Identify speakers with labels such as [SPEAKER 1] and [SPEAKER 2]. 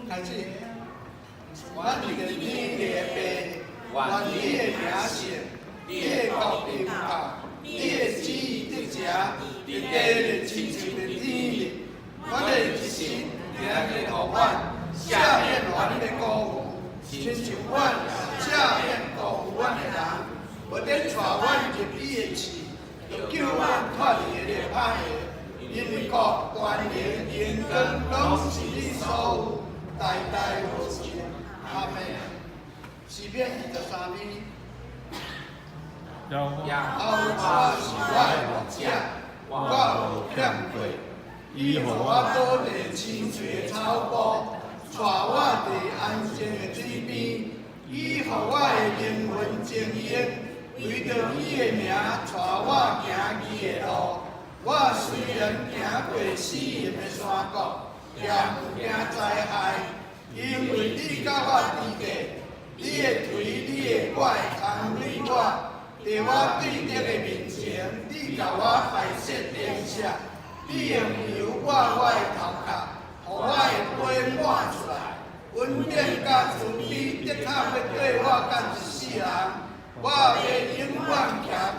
[SPEAKER 1] 開始。阮伫天的父，願你的名聖，你的國臨到，你的旨意得成，佇地裡親像佇天裡。阮的一時今日予阮，赦免阮的過犯，親像阮赦免辜負阮的人，毋得帶阮入伊的試，著救阮脫離那歹的。因為國、權能、榮光，攏是你所有，代代無盡。阿們。詩篇23篇。
[SPEAKER 2] 耶
[SPEAKER 1] 和華是我的牧者，我無欠缺。伊予我倒佇青翠的草埔，帶我佇安靜的水邊。伊予我的靈魂清閒，為著伊的名，帶我行義的路。我雖然行過死蔭的山谷，也毋驚災害，因為你佮我佇咧，你的槌、你的拐安慰我。佇我對敵的面前，你共我擺設筵席，你用油抹我的頭殼，予我的杯滿出來。恩典佮慈悲，的確欲綴我幹一世人。我欲永遠徛佇